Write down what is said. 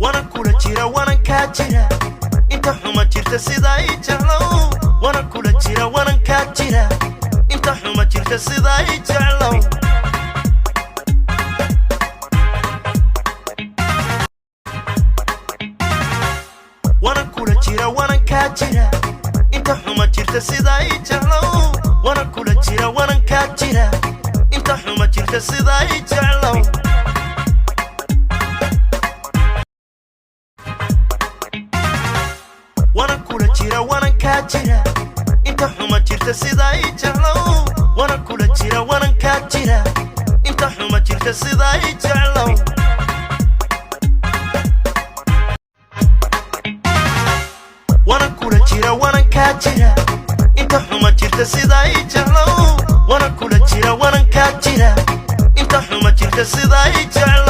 Wanan kula jira, wanan kaa jira, inta xuma jirta sidaa i jeclow. Wanan kula jira, wanan kaa jira, inta xuma jirta sidaa i jeclow. Wanan kula jira, wanan kaa jira, inta xuma jirta sidaa i jeclow. Wanan kula jira, wanan kaa jira, inta xuma jirta sidaa i jeclow. Wanan kula jira, wanan kaa jira, inta xuma jirta sidaa i jeclow. Wanan kula jira, wanan kaa jira, inta xuma jirta sidaa i jeclow. Wanan kula jira, wanan kaa jira, inta xuma jirta sidaa i jeclow. Wanan kula jira, wanan kaa jira, inta xuma jirta sidaa i jeclow.